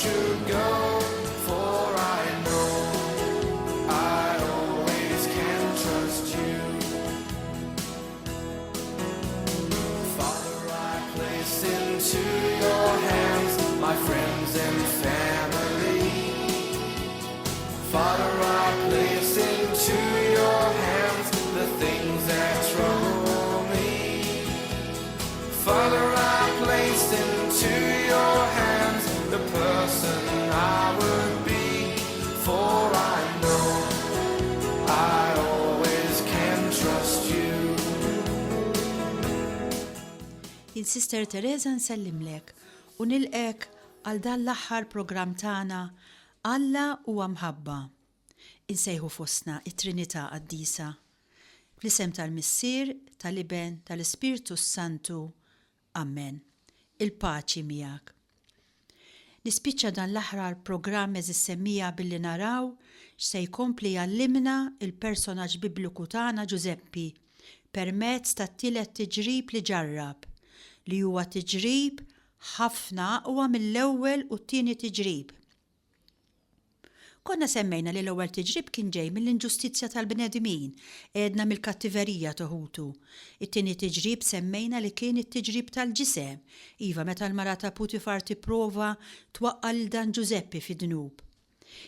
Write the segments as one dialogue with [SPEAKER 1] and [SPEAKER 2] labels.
[SPEAKER 1] should go, for I know I always can trust you. Father, I place into your hands my friends and family. Father, I place into your hands the things that trouble me. Father, I place into your hands the person I would be, for I know I always can trust you.
[SPEAKER 2] Jien Sister Teresa nsellimlek u nilqgħek għal dan l-aħħar programm tagħna Alla huwa mħabba. Insejħu fostna it-Trinità Qaddisa. Fl-isem tal-Missier, tal-Iben, tal-Ispirtu s-Santu. Amen. Il-paċi miegħek. Nispiċċa dan l-aħrar programm għeżież semmiegħa billi naraw x'se jkompli jgħallimna il-personaġġ Bibliku tagħna Ġużeppi permezz tat-tielet tiġrib li ġarrab, li huwa tiġrib ħafna aqwa mill-ewwel u t-tieni tiġrib. Konna semmejna li l-ewwel tiġrib kien ġej mill-inġustizzja tal-bnedmin, għedna mill-kattiverija ta' ħutu. It-tieni tiġrib semmejna li kien it-tiġrib tal-ġisem, iva meta l-mara ta' Putifar tipprova twaqqa' lil dan Ġużeppi fid-dnub.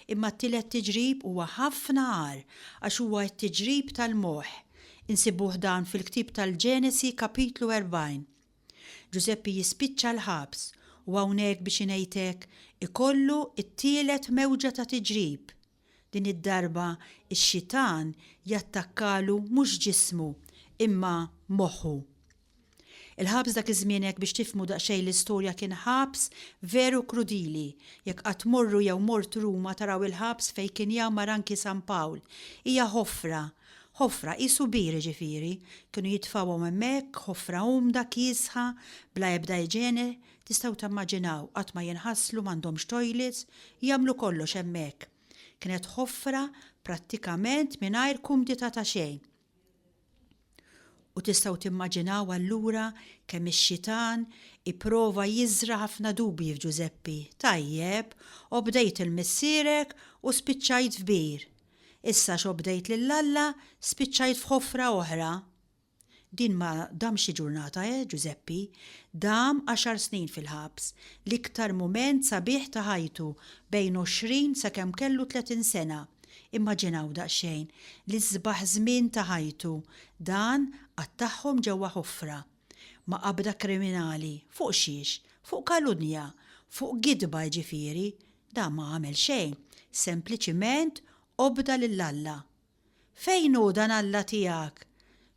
[SPEAKER 2] Imma t-tielet tiġrib huwa ħafna agħar għax huwa t-tiġrib tal-moħħ. Insibuh dan fil-ktieb tal-Ġenesi kapitlu 40. Ġużeppi jispiċċa l-ħabs u hawnhekk biex ingħid hekk ikollu t-tielet mewġa ta' tiġrib. Din id-darba x-xitan jattakkalu mhux ġismu imma moħħu. Il-ħabs dak iż-żmien hekk biex tifhmu daqsxejn l-istorja kien ħabs veru krudili. Jekk qatt tmorru jew mort Ruma taraw il-ħabs fejn kien jgħammar anki San Pawl. Hija ħofra Ħofra, qisu bir jiġifieri. Kienu jitfgħuhom hemmhekk, ħofra umda, kiesħa, bla ebda iġene, tistgħu tammaġinaw, qatt ma jinħaslu, m'għandhomx toilets, jagħmlu kollox hemmhekk. Kienet ħofra prattikament mingħajr kumdità ta' xejn. U tistgħu timmaġinaw allura kemm ix-xitan ipprova jiżra' ħafna dubji f'Ġużeppi. Tajjeb, obdejt 'il missierek u spiċċajt f'bir. Issa għax obdejt lil Alla, spiċċajt f'ħofra oħra. Din ma damx xi ġurnata, eh, Ġużeppi. Dam għaxar snin fil-ħabs, l-iktar mument sabiħ ta' ħajtu, bejn 20 sakemm kellu 30 sena. Immaġinaw daqsxejn, l-isbaħ żmien ta' ħajtu, dan qattagħhom ġewwa ħofra. Ma' qabda kriminali. Fuq xiex? Fuq kalunja. Fuq gidba jiġifieri. Dan ma għamel xejn. Sempliċiment obda lil Alla. Fejn hu dan Alla tiegħek?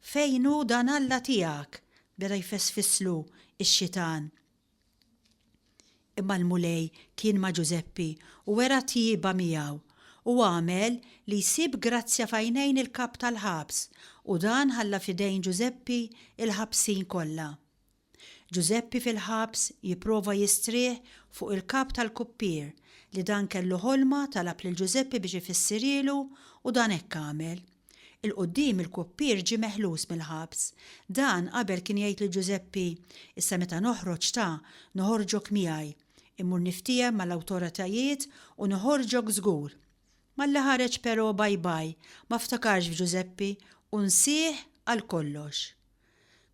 [SPEAKER 2] Fejn hu dan Alla tiegħek? beda jfesfislu x-xitan. Imma l-Mulej kien ma' Ġużeppi u wera tjieba miegħu, u għamel li jsib grazzja f'għajnejn il-kap tal-ħabs, u dan ħalla f'idejn Ġużeppi l-ħabsin kollha. Ġużeppi fil-ħabs jipprova jistrieħ fuq il-kap tal-kuppier, li dan kellu ħolma talab lil Ġużeppi biex ifissirhielu u dan hekk għamel. 'Il quddiem il-kuppier ġie meħlus mill-ħabs. Dan qabel kien jgħid lil Ġużeppi, Issa meta noħroġ ta, noħorġok miegħi. Immur niftiehem mal-awtoritajiet u noħorġok żgur. Malli ħareġ però bye bye, ma ftakarx f'Ġużeppi u nsieh għal kollox.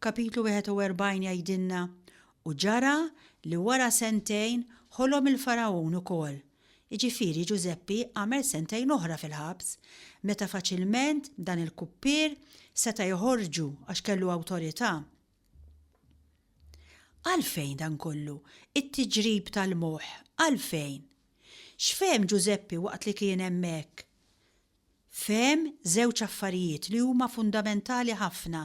[SPEAKER 2] Kapitlu 41 jgħidilna, U ġara li wara sentejn ħolom il-Fargħun ukoll. Jiġifieri Ġużeppi għamel sentejn oħra fil-ħabs, meta faċilment dan il-kuppier seta' joħorġu għax kellu awtorità. Għalfejn dan kollu? It-tiġrib tal-moħħ, għalfejn? X'fehem Ġużeppi waqt li kien hemmhekk? Fehem żewġ affarijiet li huma fundamentali ħafna,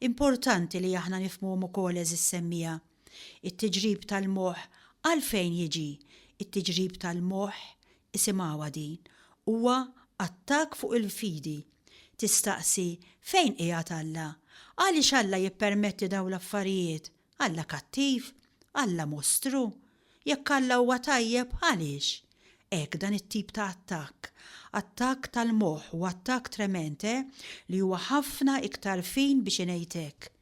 [SPEAKER 2] importanti li aħna nifhmuhom ukoll għeżież semmiegħa. It-tiġrib tal-moħħ għalfejn jiġi? It-tiġrib tal-moħħ, isimgħuha din, huwa attakk fuq il-fidi. Tistaqsi, fejn qiegħed Alla? Għaliex Alla jippermetti dawn l-affarijiet? Alla kattiv? Alla mostru? Jekk Alla huwa tajjeb, għaliex? Hekk dan it-tip ta' attakk. Attakk tal-moħħ u attakk tremend, eh, li huwa ħafna iktar fin biex ingħid hekk.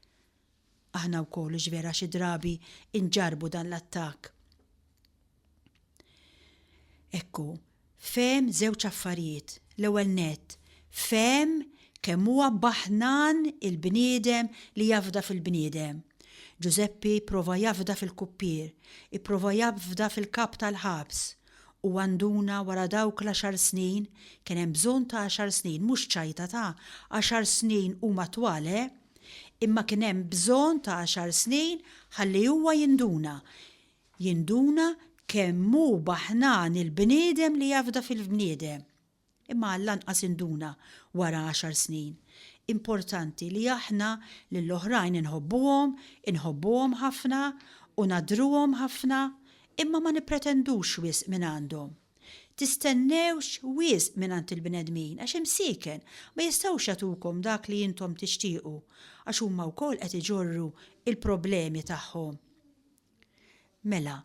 [SPEAKER 2] Aħna wkoll hux vera xi drabi nġarrbu dan l-attakk. Ekku, fehem żewġ affarijiet. L-ewwel nett, fehem kemm huwa baħnan il-bniedem li jafda fil-bniedem. Ġużeppi pprova jafda fil-kuppier, ipprova jafda fil-kap tal-ħabs. Huwa nduna wara dawk l-għaxar snin, kien hemm bżonn ta' għaxar snin, mhux ċajta ta', għaxar snin huma twal, eh? Imma kien hemm bżonn ta' għaxar snin ħalli huwa jinduna. Jinduna kemm hu baħnan il-bniedem li jafda fil-bniedem. Imma għall-anqas induna wara għaxar snin. Importanti li aħna lill-oħrajn inħobbuhom, inħobbuhom ħafna u nagħdruhom ħafna, imma ma nippretendux wisq mingħandhom. Tistennewx wisq mingħand il-bnedmin għax imsieken ma jistgħux jagħtukom dak li intom tixtiequ għax huma wkoll qed iġorru l-problemi tagħhom. Mela,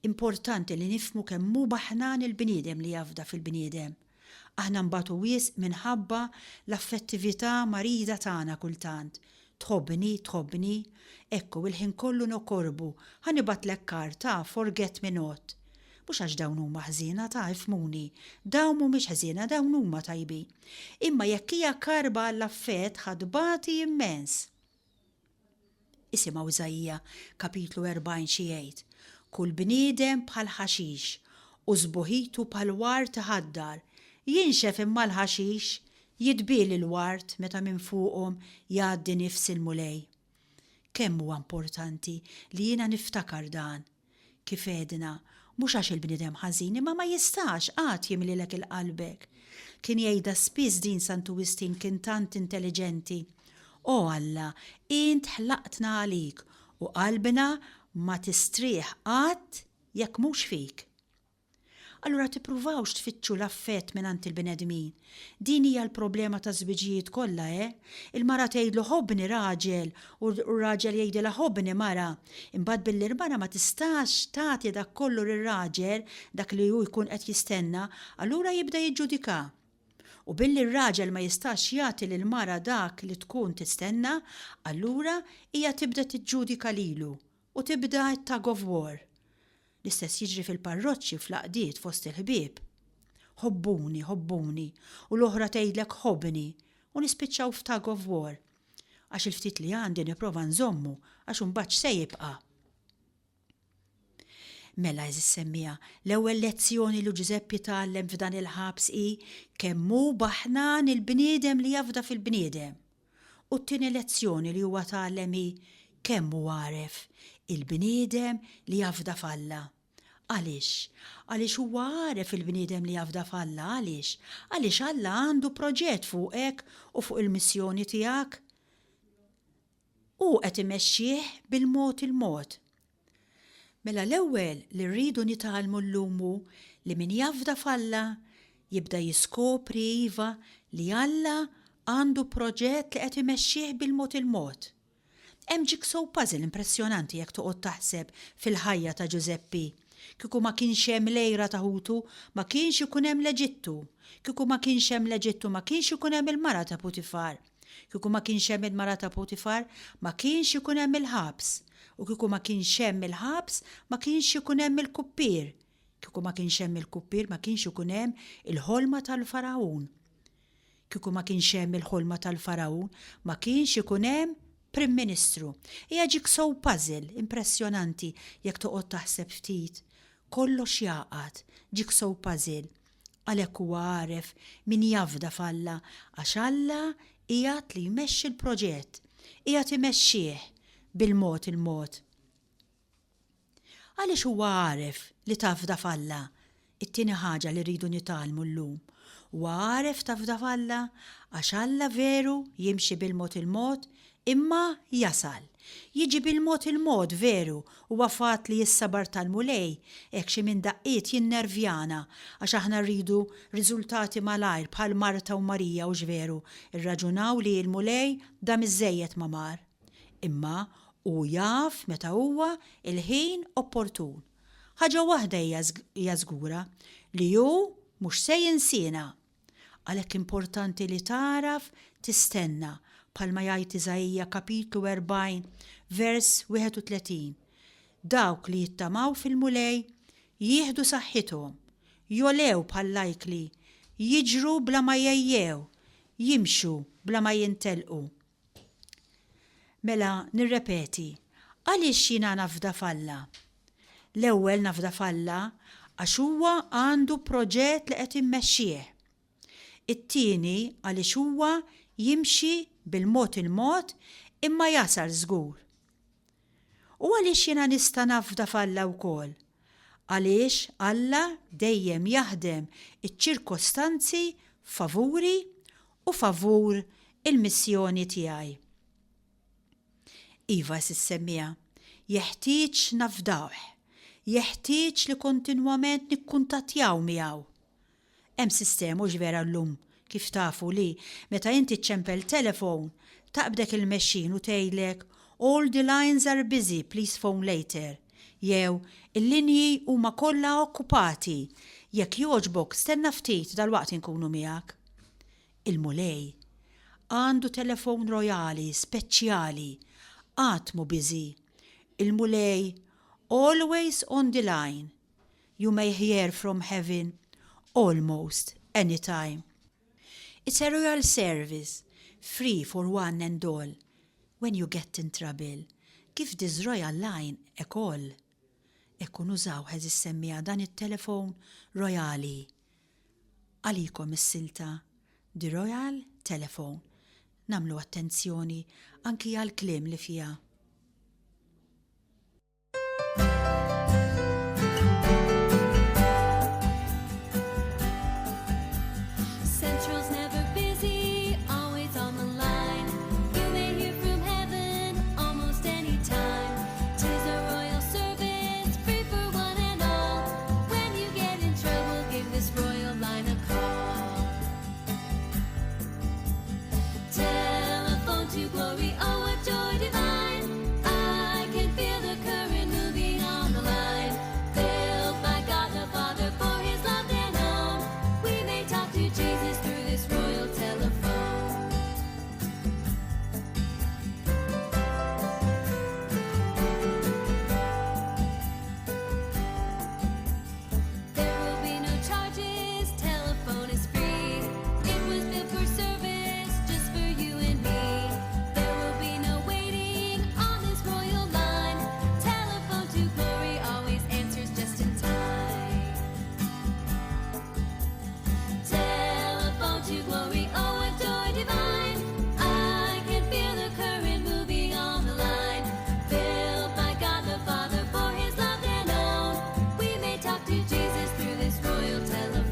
[SPEAKER 2] importanti li nifhmu kemm hu baħnan il-bniedem li jafda fil-bniedem. Aħna nbatu wisq minħabba l-affettività marida tagħna kultant. Tħobbni, tħobbni? Ekku, il-ħin kollu nokorbu, ħa nibgħatlek kard ta' forget me not. Mhux għax dawn huma ħżiena ta' ifhmuni, dawn mhumiex ħżiena, dawn huma tajbin. Imma jekk hija karba għall-affett ħa tbati immens. Isimgħu Iżaija kapitlu 40 xi jgħid, Kull bniedem bħal ħaxix, u sbuħitu bħal ward iħaddar. Jinxef imma l-ħaxix, jidbiel il-ward meta minn fuqhom jgħaddi nifs il-Mulej. Kemm huwa importanti li jiena niftakar dan! Kif għedna, mhux għax il-bniedem ħażin imma ma jistax qatt jimlilek il-qalbek. Kien jgħidha spiss din Santu Wistin kien tant intelliġenti. O Alla, int ħlaqtna għalik u qalbna ma tistrieħ qatt jekk mhux fik. Allura tippruvawx tfittxu l-affett mingħand il-bnedmin. Din hija l-problema taż-żwiġijiet kollha, eh? Il-mara tgħidlu ħobbni raġel u r-raġel jgħidilha ħobbni mara. Imbagħad billi l-mara ma tistax tagħti dak kollu lir-raġel, dak li hu jkun qed jistenna, allura jibda jiġġudika. U billi r-raġel ma jistax jagħti lill-mara dak li tkun tistenna, allura hija tibda tiġġudika lilu u tibda t-tug of war. L-istess jiġri fil-parroċċi, fl-għaqdiet, fost il-ħbieb. Ħobbuni, ħobbuni, u l-oħra tgħidlek ħobbni, u nispiċċaw f'tug of war. Għax il-ftit li għandi nipprova nżommu, għax imbagħad x'se jibqa'? Mela, għeżież semmiegħa, l-ewwel lezzjoni li Ġużeppi tgħallem f'dan il-ħabs hi kemm hu baħnan il-bniedem li jafda fil-bniedem. U t-tieni lezzjoni li huwa tgħallem hi kemm hu għaref il-bniedem li jafda f'Alla. Għaliex? Għaliex huwa għaref il-bniedem li jafda f'Alla, għaliex? Għaliex Alla għandu proġett fuqek u fuq il-missjoni tiegħek. Hu qed imexxih bil-mod il-mod. Mela l-ewwel li rridu nitgħallmu llum hu li min jafda f'Alla jibda jiskopri iva li Alla għandu proġett li qed imexxih bil-mod il-mod. Hemm jigsaw puzzle impressjonanti jekk toqgħod taħseb fil-ħajja ta' Ġużeppi. Kieku ma kienx hemm l-għira ta' ħutu, ma kienx ikun hemm l-Eġittu. Kieku ma kienx hemm l-Eġittu ma kienx ikun hemm il-mara ta' Putifar. Kieku ma kienx hemm il-mara ta' Potifar, ma kienx ikun hemm il-ħabs. U kieku ma kienx hemm il-ħabs, ma kienx ikun hemm il-kuppier. Kieku ma kienx hemm il-kuppier, ma kienx ikun hemm il-ħolma tal-Faragħun. Kieku ma kienx hemm il-ħolma tal-Faragħun, ma kienx ikun hemm Prim Ministru. Hija jigsaw puzzle impressjonanti jekk toqgħod taħseb ftit. Kollox jagħqad, jigsaw puzzle. Għalhekk huwa għaref min jafda f'Alla għax Alla qiegħed li jmexxi l-proġett, qiegħed imexxih bil-mod il-mod. Għaliex huwa għaref li tafda f'Alla? It-tieni ħaġa li rridu nitgħallmu llum. Huwa għaref tafda f'Alla għax Alla veru jimxi bil-mod il-mod Imma jasal. Jiġi bil-mod il-mod, veru, huwa fatt li s-sabar tal-Mulej hekk xi minn daqqiet jinnervjana għax aħna rridu riżultati malajr bħal Marta u Marija hux veru, irraġunaw li l-Mulej dam iżżejjed ma mar. Imma hu jaf meta huwa l-ħin opportun. Ħaġa waħda hija żgura, li hu mhux se jinsiena. Għalhekk importanti li tagħraf tistenna, bħalma jgħid Iżaija kapitlu 40 vers 31, Dawk li jittamaw fil-Mulej jieħdu saħħithom, Jogħlew bħall-ajkli, jiġru bla ma jgħejjew, jimxu bla ma jintelqu. Mela nirrepeti, għaliex jiena nafda f'Alla? L-ewwel nafda f'Alla għax huwa għandu proġett li qed immexxih. It-tieni għaliex huwa jimxi bil-mod il-mod imma jasal żgur. U għaliex jiena nista' nafda f'Alla wkoll? Għaliex Alla dejjem jaħdem iċ-ċirkostanzi favuri u favur il-missjoni tiegħi. Iva, għeżież semmiegħa, jeħtieġ nafdawh, jeħtieġ li kontinwament nikkuntattjaw miegħu. Hemm sistema hux vera llum kif tafu li meta inti ċċempel telephone taqbdek il-machine u tgħidlek all the lines are busy please phone later jew il-linji huma kollha okkupati jekk jogħġbok stenna ftit dalwaqt inkunu miegħek. Il-Mulej għandu telephone rojali speċjali qatt mhu busy. Il-Mulej always on the line You may hear from heaven almost any time. It's a royal service, free for one and all. When you get in trouble, give this royal line a call. Hekk u nużawh għeżież semmiegħa dan it-telefon rojali. Għalikom is-silta The Royal Telephone. Nagħmlu attenzjoni anki għall-kliem li fiha.
[SPEAKER 3] Central's never busy, always on the line. You may hear from heaven almost any time. Tis a royal service, free for one and all. When you get in trouble, give this royal line a call. Telephone to glory, oh what joy divine. I can feel the current moving on the line. Built by God the Father for his loved and own. We may talk to Jesus through this royal telephone. There will be no charges, telephone is free. It was built for service, just for you and me. There will be no waiting on this royal line. Telephone to glory always answers just in time. Telephone to glory, oh what joy divine. I can feel the current moving on the line. Built by God the Father for his loved and own. We may talk to Jesus through this royal telephone.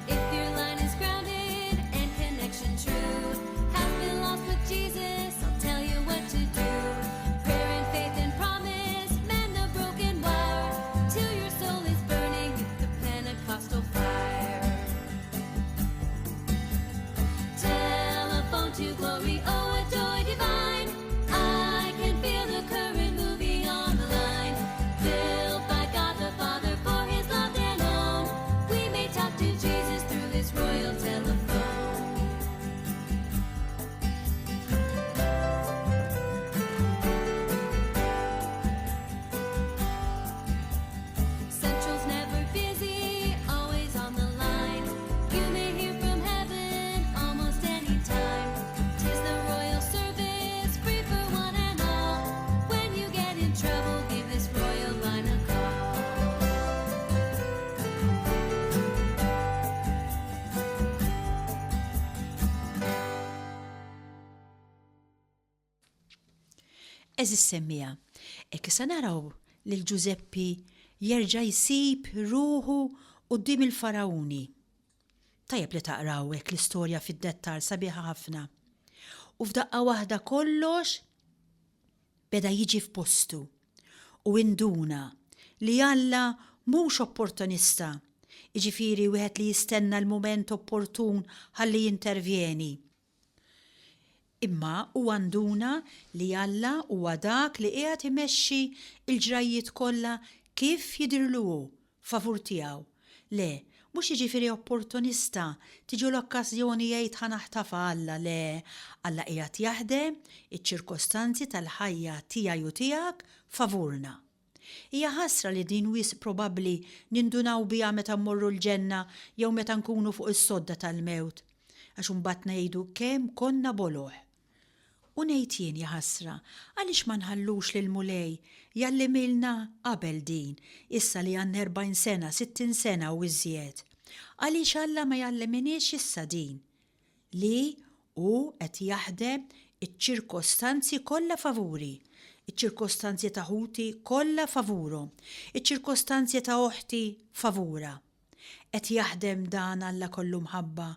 [SPEAKER 3] If your line is grounded and connection true has been lost with Jesus, I'll tell you what to do. Prayer and faith and promise mend the broken wire till your soul is burning with the Pentecostal fire. Telephone to glory, oh what joy divine! I can feel the current moving on the line. Built by God the Father for his loved and own. We may talk to Jesus through this royal telephone. Central's never busy, always on the line. You may hear from heaven almost any time. Tis the royal service, free for one and all. When you get in trouble, give this royal line a call.
[SPEAKER 2] Għeżież semmiegħa, hekk issa naraw lil Ġużeppi jerġa' jsib ruħu quddiem il-Fargħuni. Tajjeb li taqraw hekk l-istorja fid-dettall sabiħa ħafna. U f'daqqa waħda kollox beda jiġi f'postu u induna li Alla mhux opportunista, jiġifieri wieħed li jistenna l-mument opportun ħalli jintervjeni. Imma huwa nduna li Alla huwa dak li qiegħed imexxi l-ġrajjiet kollha kif jidhirlu hu, favur tiegħu. Le, Mhux jiġifieri opportunista, tiġu l-okkażjoni jgħid ħa naħtafha Alla, le, Alla qiegħed jaħdem iċ-ċirkostanzi tal-ħajja tiegħi u tiegħek favurna. Hija ħasra li din wisq probabbli nindunaw biha meta mmorru l-ġenna jew meta nkunu fuq is-sodda tal-mewt, għax imbagħad ngħidu kemm konna boloh. U ngħid jien, jaħasra, għaliex ma nħallux lill-Mulej jgħallimilna qabel din, issa li għandna 40 sena, 60 sena u iżjed? Għaliex Alla ma jgħalliminiex issa din? Li Hu qed jaħdem iċ-ċirkostanzi kollha favuri, iċ-ċirkostanzi ta' ħuti kollha favurhom, iċ-ċirkostanzi ta' oħti favurha. Qed jaħdem dan Alla kollu mħabba,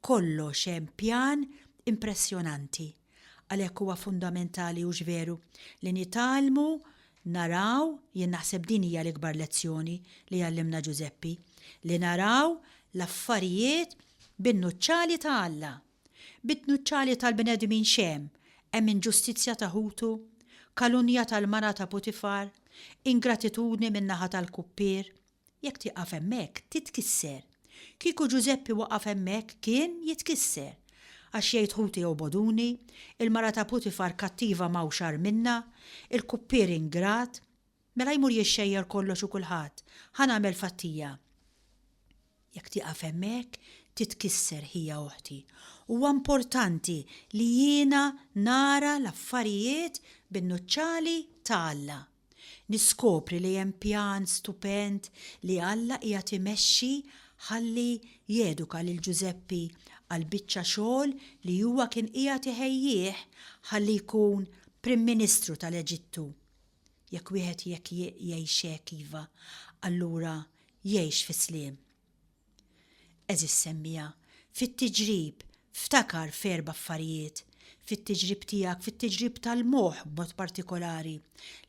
[SPEAKER 2] kollox hemm pjan impressjonanti. Għalhekk huwa fundamentali hux veru li nitgħallmu naraw, jien naħseb din hija l-ikbar lezzjoni li għallimna Ġużeppi, li naraw l-affarijiet bin-nuċċali ta' Alla. Bit-nuċċali tal-bnedmin x'hemm? Hemm inġustizzja ta' ħutu, kalunja tal-mara ta' Putifar, ingratitudni min-naħa tal-kuppier, Jekk tieqaf hemmhekk, titkisser. Kieku Ġużeppi waqaf hemmhekk kien jitkisser. Għax jgħid ħuti jobogħduni, il-mara ta' Putifar kattiva m'hawnx agħar minnha, il-kuppier ingrat. Mela jmur jixxejjer kollox u kulħadd, ħa nagħmel fattija. Jekk tieqaf hemmhekk, titkisser ħija oħti. Huwa importanti li jiena nara l-affarijiet bin-nuċċali ta' Alla. Niskopri li hemm pjan stupend li Alla qiegħed imexxi ħalli jeduka lil Ġużeppi għal biċċa xogħol li huwa kien qiegħed iħejjih ħalli jkun Prim Ministru tal-Eġittu. Jekk wieħed jekk jgħix hekk iva, allura jgħix fis-sliem. Għeżież semmiegħa, fit-tiġrib, ftakar f'erba' affarijiet, fit-tiġrib tiegħek, fit-tiġrib tal-moħħ b'mod partikolari.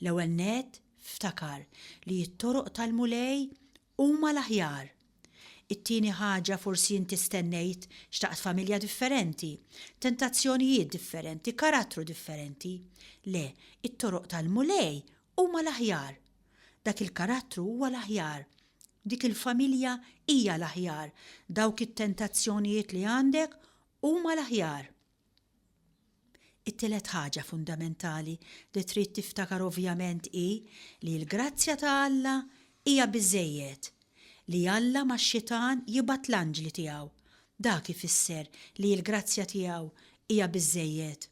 [SPEAKER 2] L-ewwel nett, ftakar li t-toroq tal-Mulej huma l-aħjar. It-tieni ħaġa forsi inti stennejt, xtaqt familja differenti, tentazzjonijiet differenti, karattru differenti. Le, it-toroq tal-Mulej huma l-aħjar. Dak il-karattru huwa l-aħjar. Dik il-familja hija l-aħjar. Dawk it-tentazzjonijiet li għandek huma l-aħjar. It-tielet ħaġa fundamentali li trid tiftakar ovvjament hi li l-grazzja ta' Alla hija biżżejjed. Li Alla max-xitan jibgħat l-anġli tiegħu. Dak ifisser li l-grazzja tiegħu hija biżżejjed.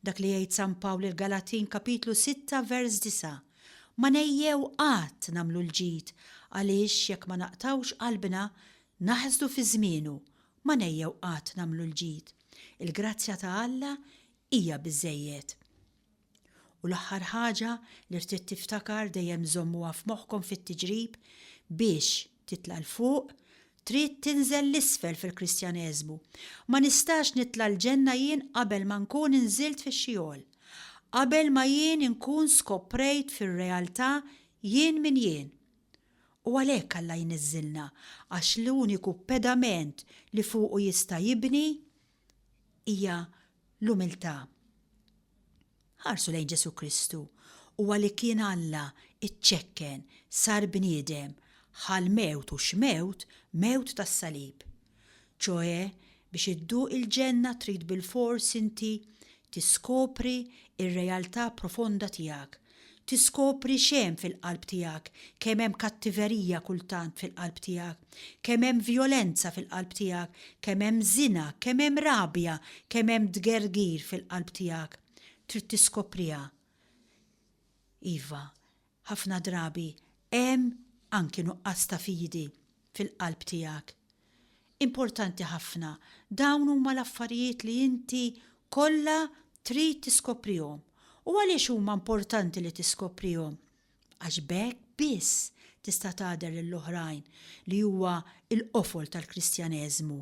[SPEAKER 2] Dak li jgħid San Pawl lill-Galatin kapitlu 6 vers 9, Ma ngħejjew qatt nagħmlu l-ġid, għaliex jekk ma naqtgħux qalbna, naħsdu fi żmienu. Ma ngħejjew qatt nagħmlu l-ġid. Il-grazzja ta' Alla hija biżżejjed. U l-aħħar ħaġa li rrid tiftakar dejjem żommuha f'moħħkom fit-tiġrib biex titla' 'l fuq, trid tinżel 'l isfel fil-Kristjaneżmu. Ma nistax nitla' l-ġenna jien qabel ma nkun inżilt fix-Xeol. Qabel ma jien inkun skoprejt fir-realtà jien min jien. U għalhekk Alla jniżżilna, għax l-uniku pedament li fuqu jista' jibni hija l-umiltà. Ħarsu lejn Ġesù Kristu, huwa li kien Alla, iċċekken, sar bniedem, ħa l-mewt u x'mewt, mewt tas-salib. Ċoe, biex idduq il-ġenna trid bilfors inti tiskopri r-realtà profonda tiegħek, Tiskopri x'hemm fil-qalb tiegħek, kemm hemm kattiverija kultant fil-qalb tiegħek, kemm hemm vjolenza fil-qalb tiegħek, kemm hemm żina, kemm hemm rabja, kemm hemm tgergir fil-qalb tiegħek. Trid tiskopriha. Iva, ħafna drabi hemm anki nuqqas ta' fidi fil-qalb tiegħek. Importanti ħafna, dawn huma l-affarijiet li inti kollha trid tiskoprihom. U għaliex huma importanti li tiskoprihom? Għax b'hekk biss tista' tagħder lill-oħrajn, li huwa l-qofol tal-Kristjaneżmu.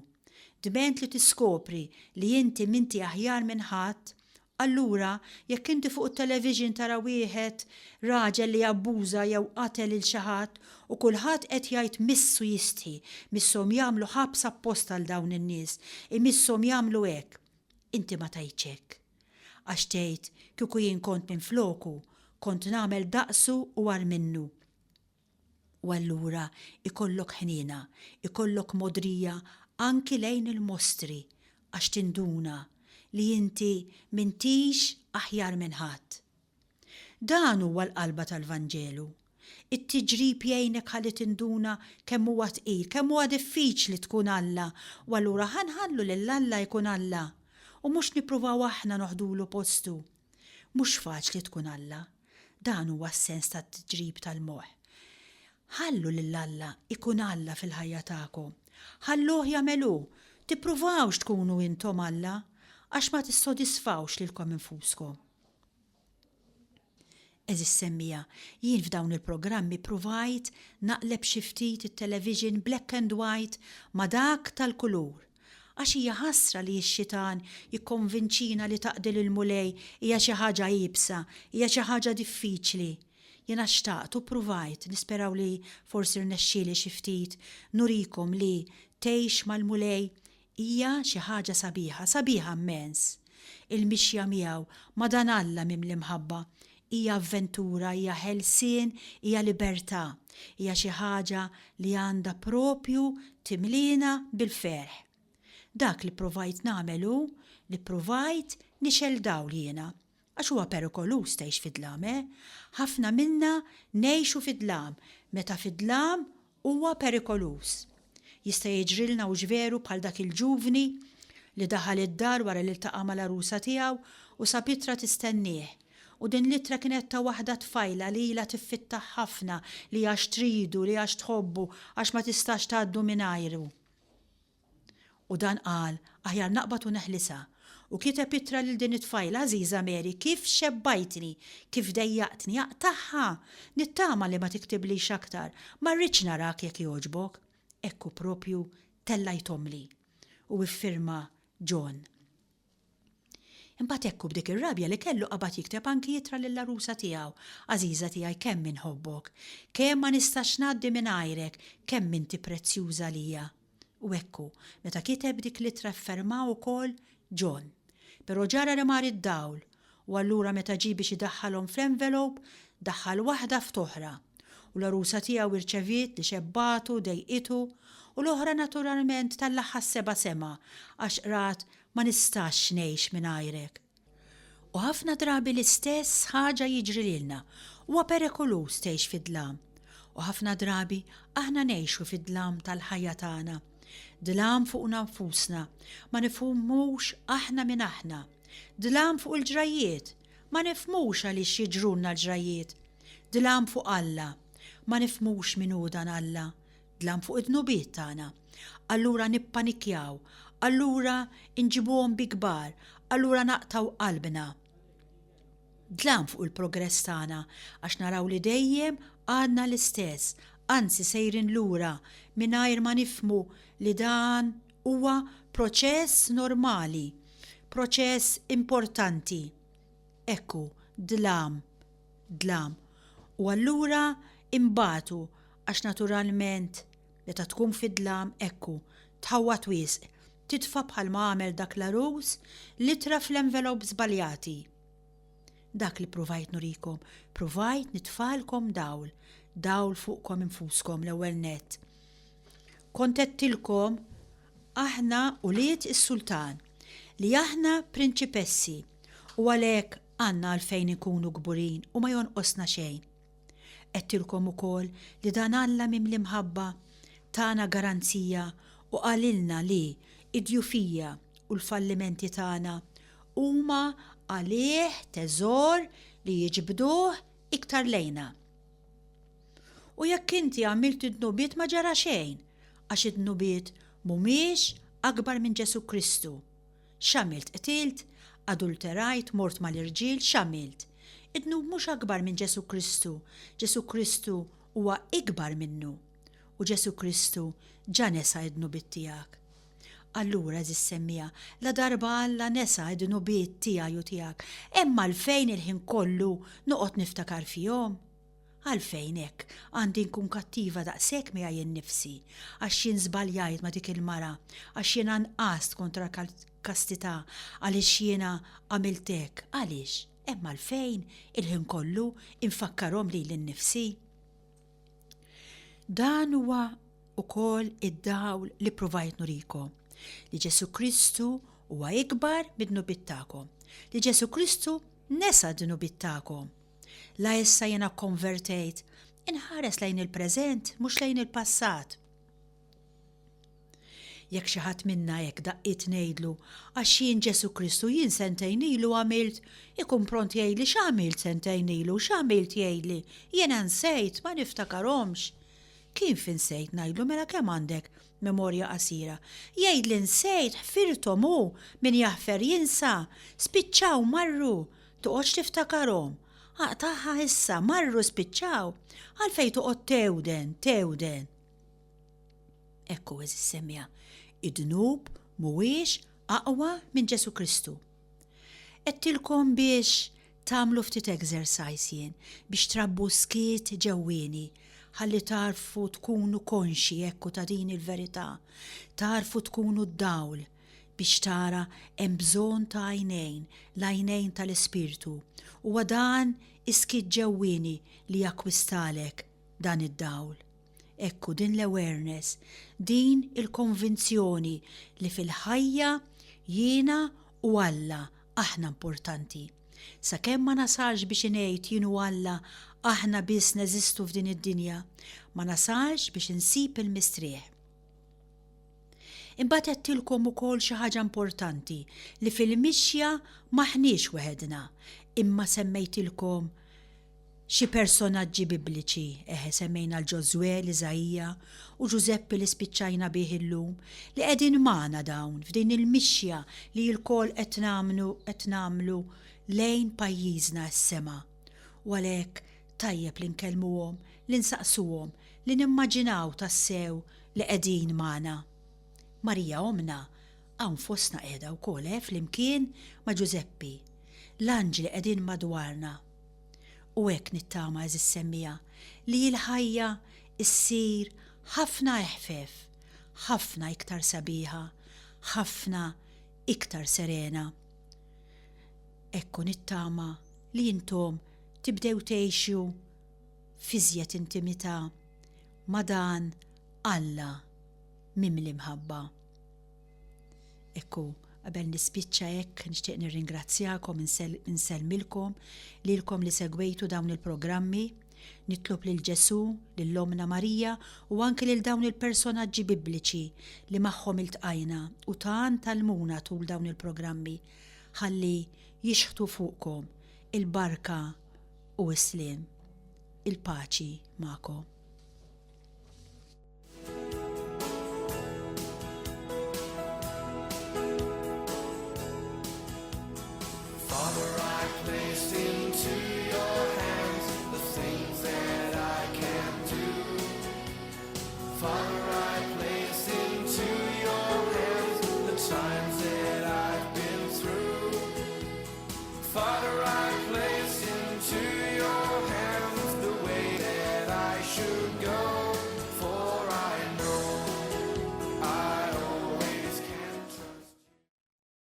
[SPEAKER 2] Dment li tiskopri li inti m'inti aħjar minn ħadd, Allura, jekk inti fuq it-television tara wieħed raġel li abbuża jew qatel lil xi ħadd u kulħadd qed jgħid missu jistħi, misshom jagħmlu ħabs apposta għal dawn in-nies, imisshom jagħmlu hekk. Inti ma tgħidx hekk. Għax tgħid kieku jien kont minfloku, kont nagħmel daqsu u agħar minnu. U allura ikollok ħniena, ikollok mogħdrija anki lejn il-mostri għax tinduna li inti m'intix aħjar minn ħadd. Dan huwa l-qalba tal-Vanġelu. It-tiġrib jgħinek ħalli tinduna kemm huwa tqil, kemm huwa diffiċli tkun Alla, u allura ħa nħallu lil Alla jkun Alla, u mhux nippruvaw aħna noħdulu postu. Mhux faċli tkun Alla. Dan huwa s-sens tat-tiġrib tal-moħħ. Ħallu lil Alla jkun Alla fil-ħajja tagħkom. Ħalluh jagħmel hu. Tippruvawx tkunu intom Alla, għax ma tissodisfawx lilkom infuskom. Għeżież semmiegħa, jien f'dawn il-programmi ppruvajt naqleb xi ftit it-television black and white ma' dak tal-kulur. Għax hija ħasra li x-xitan jikkonvinċina li taqdi lill-Mulej hija xi ħaġa iebsa, hija xi ħaġa diffiċli. Jiena xtaqt u ppruvajt, nisperaw li forsi rnexxieli xi ftit, nurikom li tgħix mal-Mulej Hija xi ħaġa sabiħa, sabiħa mmens. Il-mixja miegħu, ma' dan Alla mimli mħabba, hija avventura, hija ħelsien, hija libertà. Hija xi ħaġa li għandha proprju timliena bil-ferħ. Dak li ppruvajt nagħmel hu li ppruvajt nixgħel dawl jiena. Għax huwa perikoluż tgħix fid-dlam, eh? Ħafna minna ngħixu fid-dlam, meta fid-dlam huwa perikoluż. Jista' jiġrilna hux veru bħal dak il-ġuvni li daħal id-dar wara li ltaqa' mal-għarusa tiegħu u sab ittra tistennieh. U din l-ittra kienet ta' waħda tfajla li ilha tiffittah ħafna li għax tridu, li għax tħobbu, għax ma tistax tgħaddu mingħajru. U dan qal, Aħjar naqbad u neħlisha. U kiteb ittra lil din it-tfajla, Għażiża Mary, kif xebbajtni, kif dejjaqtni, aqtagħha! Nittama li ma tiktiblix aktar. Ma rridx narak jekk jogħġbok. Hekk hu proprju tellajthomli. U iffirma John. Imbagħad hekk hu b'dik ir-rabja li kellu qabad jikteb anki ittra lill-għarusa tiegħu, Għażiża tiegħi kemm inħobbok! Kemm ma nistax ngħaddi mingħajrek, kemm inti prezzjuża għalija! U hekk hu, meta kiteb dik l-ittra fferma wkoll John. Però ġara li mar id-dawl u allura meta ġie biex idaħħalhom fl-envelope, daħħal waħda f'toħra. U l-għarusa tiegħu irċeviet li xebbatu, dejqitu, u l-oħra naturalment tallagħha s-seba' sema għax qrat Ma nistax ngħix mingħajrek. U ħafna drabi l-istess ħaġa jiġri lilna. Huwa perikoluż tgħix fid-dlam. U ħafna drabi aħna ngħixu fid-dlam tal-ħajja tagħna. Dlam fuqna nfusna, ma nifhmux aħna min aħna. Dlam fuq il-ġrajjiet, ma nifhmux għaliex jiġrulna l-ġrajjiet. Dlam fuq Alla, ma nifhmux min hu dan Alla. Dlam fuq id-dnubiet tagħna. Allura nippanikjaw, allura nġibuhom bi kbar, allura naqtgħu qalbna. Dlam fuq il-progress tagħna għax naraw li dejjem għadna l-istess, anzi sejrin lura mingħajr ma nifhmu li dan huwa proċess normali, proċess importanti. Hekk hu, dlam, dlam. U allura inbatu għax naturalment meta tkun fid-dlam hekk hu, tħawwad wisq, titfa' bħalma għamel dak l-għarus l-ittra fl-envelope żbaljati. Dak li ppruvajt nurikom, ppruvajt nitfagħlkom dawl, dawl fuqkom infuskom l-ewwel nett. Kont għedtilkom aħna ulied is-sultan, li aħna prinċipessi u għalhekk għandna għalfejn inkunu kburin u ma jonqosna xejn. Għedtilkom ukoll li dan Alla mimli mħabba tana garanzija u qalilna li d-djufija u l-fallimenti tagħna huma għalih teżor li jiġbduh iktar lejna. U jekk inti għamilt id-dnubiet ma ġara xejn, għax id-dnubiet mhumiex akbar minn Ġesù Kristu. X'għamilt? Qtilt? Adulterajt? Mort mal-irġiel? X'għamilt? Id-dnub mhux akbar minn Ġesù Kristu. Ġesù Kristu huwa ikbar minnu. U Ġesù Kristu ġa nesa d-dnubiet tiegħek. Allura, għeżież semmiegħa, ladarba Alla nesa d-dnubiet tiegħi u tiegħek, hemm għalfejn il-ħin kollu noqgħod niftakar fihom? Għalfejn hekk għandi nkun kattiva daqshekk miegħi nnifsi? Għax jien żbaljajt ma' dik il-mara, għax jiena nqast kontra l-kastità, għaliex jiena għamilt hekk, għaliex? Hemm għalfejn il-ħin kollu infakkarhom lili nnifsi? Dan huwa ukoll id-dawl li ppruvajt nurikom, li Ġesù Kristu huwa ikbar mid-dnubiet tagħkom, li Ġesù Kristu nesa d-dnubiet tagħkom. La issa jiena kkonvertejt, inħares lejn il-preżent mhux lejn il-passat. Jekk xi ħadd minna hekk daqqiet ngħidlu, għax jien Ġesù Kristu jien sentejn ilu għamilt, ikun pront jgħidli x'għamilt sentejn ilu, x'għamilt jgħidli, jiena nsejt, ma niftakarhomx. Kif insejt ngħidlu mela kemm għandek memorja qasira. Jgħidli nsejt, ħfirthom hu, min jaħfer jinsa, spiċċaw marru, toqgħodx tiftakarhom. Aqtagħha issa, marru spiċċaw, għalfejn toqgħod tewden, tewden. Hekk hu għeżież semmiegħa, id-dnub mhuwiex aqwa minn Ġesù Kristu. Għedtilkom biex tagħmlu ftit exercise jien, biex trabbu skiet ġewwieni, ħalli tagħrfu tkunu konxji hekk hu ta' din il-verità, tagħrfu tkunu d-dawl, biex tara hemm bżonn ta' għajnejn, l-għajnejn tal-Ispirtu. Huwa dan is-skiet ġewwieni li jakkwistalek dan id-dawl. Ekku din l-awareness, din il-konvinzjoni li fil-ħajja jiena u Alla aħna importanti. Sakemm ma nasalx biex ingħid jien u Alla aħna biss neżistu f'din id-dinja, ma nasalx biex insib il-mistrieħ. Imbagħad għedtilkom ukoll xi ħaġa importanti li fil-mixja m'aħniex weħedna, imma semmejtilkom Xi personaġġi Bibliċi, eħe, semmejna 'l Ġożwè, 'l Iżaija, u Ġużeppi li spiċċajna bih illum, li qegħdin magħna dawn f'din il-mixja li lkoll qed nagħmlu qed nagħmlu lejn pajjiżna s-sema. U għalhekk tajjeb li nkellmuhom, li nsaqsuhom, li nimmaġinaw tassew li qegħdin magħna. Marija ommna hawn fostna qiegħda wkoll, eh, flimkien ma' Ġużeppi. L-anġli qegħdin madwarna. U hekk nittama, għeżież semmiegħa, li l-ħajja ssir ħafna eħfef, ħafna iktar sabiħa, ħafna iktar serena. Hekk u nittama li intom tibdew tgħixu f'iżjed intimità ma' dan Alla mimli mħabba. Ekku, qabel nispiċċa hekk nixtieq nirringrazzjakom insellmilkom lilkom li segwejtu dawn il-programmi. Nitlob lil Ġesù, lil Ommna Marija u anki lil dawn il-personaġġi bibliċi li magħhom iltqajna u tant għallmuna tul dawn il-programmi ħalli jixħtu fuqkom il-barka u s-sliem. Il-paċi magħkom.